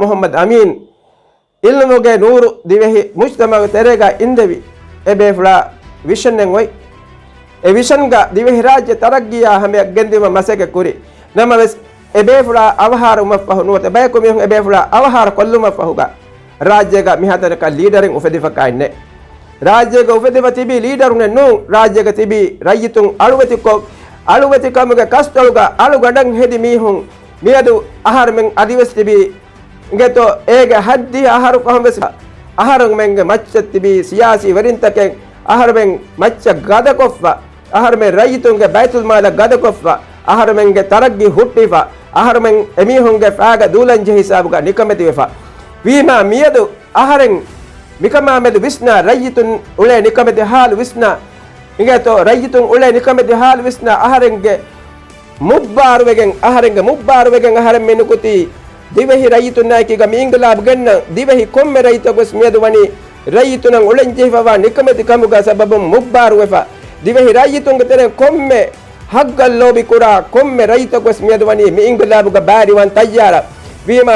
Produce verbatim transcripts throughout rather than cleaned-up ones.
މުޙައްމަދު އަމީން އިލްމުގެ ނޫރު ދިވެހި މުޖްތަމަޢުގެ ތެރޭގަ އިންދެވި އެ ބޭފުޅާ ވިޝަންއެއް އޮތް. އެ ވިޝަންގަ ދިވެހިރާއްޖެ ތަރައްގީއާ ހަމަޔަށް ގެންދިއުމަށް މަސައްކަތް ކުރި. ނަމަވެސް، އެ ބޭފުޅާ އަވަހާރަވުމަށްފަހު ނުވަތަ ބަޔަކު މީހުން އެ ބޭފުޅާ އަވަހާރަ ކޮށްލުމަށްފަހުގަ ރާއްޖޭގަ މިހާތަނަކަށް ލީޑަރެއް އުފެދިފަކާއެއް ނެތް. ރާއްޖޭގަ އުފެދިފަ ތިބީ ލީޑަރުންނެއް ނޫން. ރާއްޖޭގަ ތިބީ ރައްޔިތުން އަޅުވެތިކޮށް، އަޅުވެތިކަމުގެ ކަސްތޮޅުގަ އަޅުގަނޑަށް ހެދި މީހުން. މިއަދު އަހަރުމެން އަދިވެސް ތިބީ އިނގޭތޯ، އޭގެ ހައްދިހަ އަހަރު ފަހުން ވެސް އަހަރުމެންގެ މައްޗަށް ތިބީ ސިޔާސީ ވެރިންތަކެއް އަހަރުމެން މައްޗަށް ގަދަކޮށްފަ، އަހަރުމެން ރައްޔިތުންގެ ބައިތުލްމާލަށް ގަދަކޮށްފަ، އަހަރުމެންގެ ތަރައްގީ ހުއްޓިފަ، އަހަރުމެން އެމީހުންގެ ފައިގަ ދޫލަންޖެހި ހިސާބުގަ ނިކަމެތިވެފަ. ވީމާ މިއަދު އަހަރެން މިކަމާމެދު ވިސްނާ، ރައްޔިތުން އުޅޭ ނިކަމެތި ހާލު ވިސްނާ، އިނގޭތޯ، ރައްޔިތުން އުޅޭ ނިކަމެތި ހާލު ވިސްނާ، އަހަރެންގެ މުއްބާރުވެގެން، އަހަރެންގެ މުއްބާރުވެގެން އަހަރެން މި ނުކުތީ ދިވެހި ރައްޔިތުންނާއެކީގަ މި އިންގިލާބު ގެންނަން. ދިވެހި ކޮންމެ ރައްޔިތަކުވެސް މިއަދު ވަނީ ރައްޔިތުންނަށް އުޅެންޖެހިފަވާ ނިކަމެތި ކަމުގަ ސަބަބުން މުއްބާރުވެފަ. ދިވެހި ރައްޔިތުންގެ ތެރެއިން ކޮންމެ ހައްގަށް ލޯބި ކުރާ ކޮންމެ ރައްޔިތަކުވެސް މިއަދު ވަނީ މި އިންގިލާބުގަ ބައިވެރިވާން ތައްޔާރަށް. ވީމާ،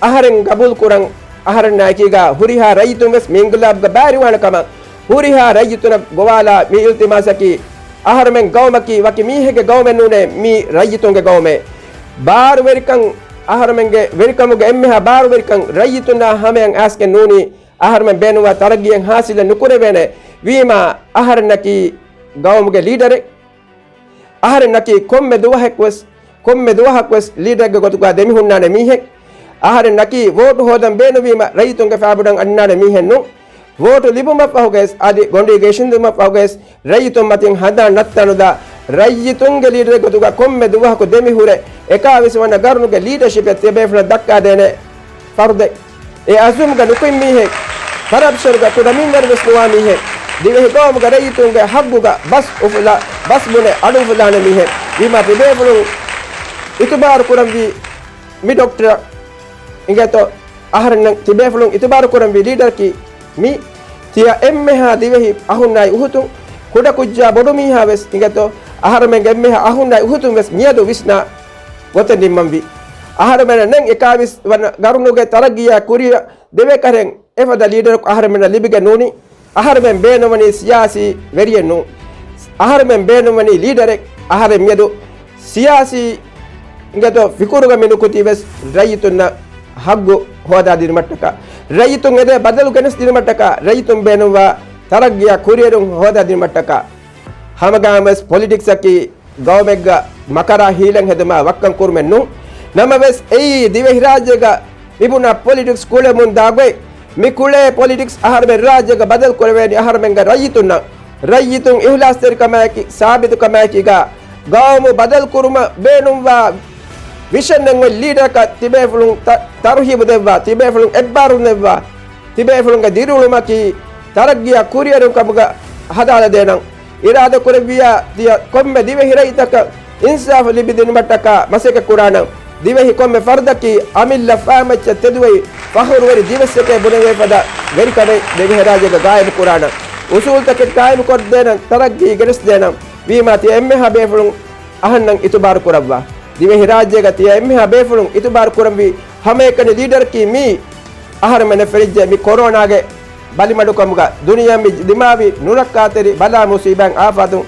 އަހަރެން ގަބޫލު ކުރަން، އަހަރެންނާއެކީގަ ހުރިހާ ރައްޔިތުން ވެސް މި އިންގިލާބުގަ ބައިވެރިވާނެ ކަމަށް، ހުރިހާ ރައްޔިތުންނަށް ގޮވާލާ މި އިލްތިމާސަކީ، އަހަރުމެން ގައުމަކީ ވަކި މީހެއްގެ ގައުމެއް ނޫނޭ، މީ ރައްޔިތުންގެ ގައުމޭ. ބާރުވެރިކަން، އަހަރުމެންގެ ވެރިކަމުގެ އެންމެހާ ބާރުވެރިކަން ރައްޔިތުންނާ ހަމަޔަށް އައިސްގެން ނޫނީ، އަހަރުމެން ބޭނުންވާ ތަރައްގީއެއް ހާސިލެއް ނުކުރެވޭނެ. ވީމާ، އަހަރެންނަކީ ގައުމުގެ ލީޑަރެއް. އަހަރެންނަކީ ކޮންމެ ދުވަހެއްވެސް، ކޮންމެ ދުވަހަކުވެސް ލީޑަރެއްގެ ގޮތުގަ ދެމިހުންނާނެ މީހެއް. އަހަރެންނަކީ ވޯޓު ހޯދަން ބޭނުންވީމަ ރައްޔިތުންގެ ފާބުޑަށް އަންނާނެ މީހެއް ނޫން. ވޯޓު ލިބުމަށްފަހުގައިވެސް އަދި ގޮނޑީގެ އިށީނދުމަށްފަހުގައިވެސް ރައްޔިތުން މަތިން ހަނދާން ނައްތާނުދާ، ރައްޔިތުންގެ ލީޑަރެއް ގޮތުގަ ކޮންމެ ދުވަހަކު ދެމިހުރެ އެކާވީސް ވަނަ ގަރުނުގެ ލީޑަޝިޕެއް ތިޔަބޭފުޅުންނަށް ދައްކާދޭނެ ފަރުދެއް. އެ އަޒުމްގަ ނުކުތް މީހެއް، ކަރަޕްޝަންގަ ކުޑަ މިންވަރުވެސް ނުވާ މީހެއް، ދިވެހި ގައުމުގަ ރައްޔިތުންގެ ހައްގުގަ ބަސް އުފުލާ، ބަސް ބުނެ އަޑު އުފުލާނެ މީހެއް. ވީމާ ތިބޭފުޅުން އިތުބާރު ކުރަންވީ މި ޑޮކްޓަރަށް އިނގޭތޯ، އަހަރެންނަށް ތިބޭފުޅުން އިތުބާރު ކުރަންވީ ލީޑަރަކީ މި ތިޔަ އެންމެހާ ދިވެހި އަހުންނާއި އުހުތުން، ކުޑަކުއްޖާ ބޮޑުމީހާވެސް އިނގޭތޯ، އަހަރުމެންގެ އެންމެހާ އަހުންނާއި އުހުތުންވެސް މިއަދު ވިސްނާ ގޮތެއް ނިންމަންވީ. އަހަރުމެންނަށް ނެން އެކާވީސް ވަނަ ގަރުނުގެ ތަރައްގީއާ ކުރިއަށް ދެވޭކަށް އެފަދަ ލީޑަރަކު އަހަރުމެންނަށް ލިބިގެން ނޫނީ. އަހަރުމެން ބޭނުންވަނީ ސިޔާސީ ވެރިއެއް ނޫން. އަހަރުމެން ބޭނުންވަނީ ލީޑަރެއް. އަހަރެން މިއަދު ސިޔާސީ އިނގޭތޯ ފިކުރުގަ މި ނުކުތީވެސް ރައްޔިތުންނަށް ހައްގު ހޯދާދިނުމަށްޓަކާ، ރައްޔިތުން އެދޭ ބަދަލު ގެނެސްދިނުމަށްޓަކާ، ރައްޔިތުން ބޭނުންވާ ތަރައްގީއާ ކުރިއެރުން ހޯދާދިނުމަށްޓަކާ. ހަމަގައިމުވެސް ޕޮލިޓިކްސްއަކީ ގައުމެއްގަ މަކަރާ ހީލަން ހެދުމާ ވައްކަން ކުރުމެއް ނޫން. ނަމަވެސް އެއީ ދިވެހިރާއްޖޭގަ މިބުނާ ޕޮލިޓިކްސް ކުޅެމުން ދާ ގޮތް. މި ކުޅޭ ޕޮލިޓިކްސް އަހަރުމެން ރާއްޖޭގަ ބަދަލު ކުރެވޭނީ އަހަރުމެންގެ ރައްޔިތުންނަށް. ރައްޔިތުން އިހްލާސްތެރިކަމާއެކީ، ސާބިތުކަމާއެކީގަ ގައުމު ބަދަލު ކުރުމަށް ބޭނުންވާ ވިޝަންއެއް އޮތް ލީޑަރަކަށް ތިބޭފުޅުން ތަ-، ތަރުހީބު ދެއްވާ، ތިބޭފުޅުން އެއްބާރުލުން ދެއްވާ، ތިބޭފުޅުންގެ ދިރިއުޅުމަކީ ތަރައްގީއާ ކުރިއެރުން ކަމުގަ ހަދާލަދޭނަން. އިރާދަކުރެއްވިޔާ ތިޔަ ކޮންމެ ދިވެހި ރައްޔިތަކަށް އިންސާފު ލިބިދިނުމަށްޓަކާ މަސައްކަތް ކުރާނަން. ދިވެހި ކޮންމެ ފަރުދަކީ އަމިއްލަ ފާމައްޗަށް ތެދުވެ، ފަޚުރުވެރި ދިވެއްސެކޭ ބުނެވޭ ފަދަ ވެރިކަމެއް ދިވެހިރާއްޖޭގަ ގާއިމު ކުރާނަން. އުސޫލުތަކެއް ގާއިމު ކޮށްދޭނަން، ތަރައްގީ ގެނެސްދޭނަން. ވީމާ ތިޔަ އެންމެހާ ބޭފުޅުން އަހަންނަށް އިތުބާރު ކުރައްވާ. ދިވެހިރާއްޖޭގަ ތިޔަ އެންމެހާ ބޭފުޅުން އިތުބާރު ކުރަންވީ ހަމައެކަނި ލީޑަރަކީ މީ. އަހަރެމެންނަށް ފެނިއްޖެ މި ކޮރޯނާގެ ބަލިމަޑުކަމުގަ ދުނިޔެއަށް މި ދިމާވި ނުރައްކާތެރި ބަލާ މުސީބާތް އާފާތުން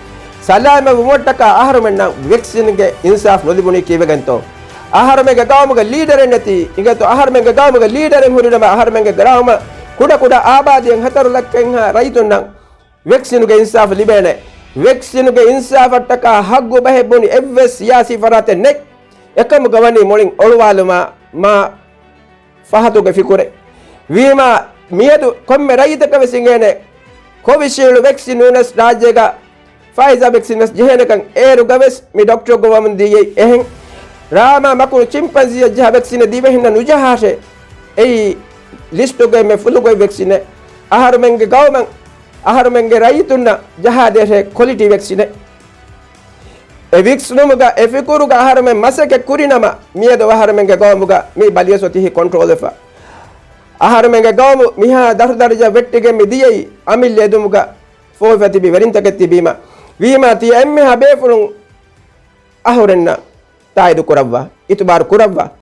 ސަލާމަތްވުމަށްޓަކާ އަހަރުމެންނަށް ވެކްސިންގެ އިންސާފް ނުލިބުނީ ކީއްވެގެންތޯ؟ އަހަރުމެންގެ ގައުމުގެ ލީޑަރެއް ނެތީ އިނގޭތޯ؟ އަހަރުމެންގެ ގައުމުގެ ލީޑަރެއް ހުރިނަމަ އަހަރުމެންގެ ގައުމަށް ކުޑަކުޑަ އާބާދީއެއް ހަތަރު ލައްކައެއްހާ ރައްޔިތުންނަށް ވެކްސިނުގެ އިންސާފް ލިބޭނެ. ވެކްސިނުގެ އިންސާފަށްޓަކާ ހައްގު ބަހެއް ބުނި އެއްވެސް ސިޔާސީ ފަރާތެއް ނެތް. އެކަމުގަ ވަނީ މުޅިން އޮޅުވާލުމާ މާ ފަހަތުގެ ފިކުރެއް. ވީމާ މިއަދު ކޮންމެ ރައްޔިތަކަށް ވެސް އިނގޭނެ ކޮވިޝީލްޑް ވެކްސިން ނޫނަސް ރާއްޖޭގަ ފައިޒާ ވެކްސިން ވެސް ޖެހޭނެކަން. އޭރުގަވެސް މި ޑޮކްޓަރު ގޮވަމުން ދިޔައީ އެހެން. ރާމާ މަކުނު ޗިމްޕަންޒީއަށް ޖަހާ ވެކްސިނެއް ދިވެހިންނަށް ނުޖަހާށޭ. އެއީ ލިސްޓުގައި މެ ފުލުގޮތް ވެކްސިނެއް. އަހަރުމެންގެ ގައުމަށް އަހަރުމެންގެ ރައްޔިތުންނަށް ޖަހާދޭށޭ ކޮލިޓީ ވެކްސިނެއް. އެ ވިކްސް ނުމުގަ އެ ފިކުރުގަ އަހަރުމެން މަސައްކަތް ކުރިނަމަ، މިއަދު އަހަރުމެންގެ ގައުމުގަ މި ބަލިވެސް އޮތީ ކޮންޓްރޯލްވެފަ. އަހަރުމެންގެ ގައުމު މިހާ ދަށުދަރަޖަ ވެއްޓިގެން މި ދިޔައީ އަމިއްލަ އެދުމުގަ ފޯފަ ތިބި ވެރިންތަކެއް ތިބީމަ. ވީމާ ތިޔަ އެންމެހާ ބޭފުޅުން އަހުރެންނަށް ތާއީދު ކުރައްވާ، އިތުބާރު ކުރައްވާ.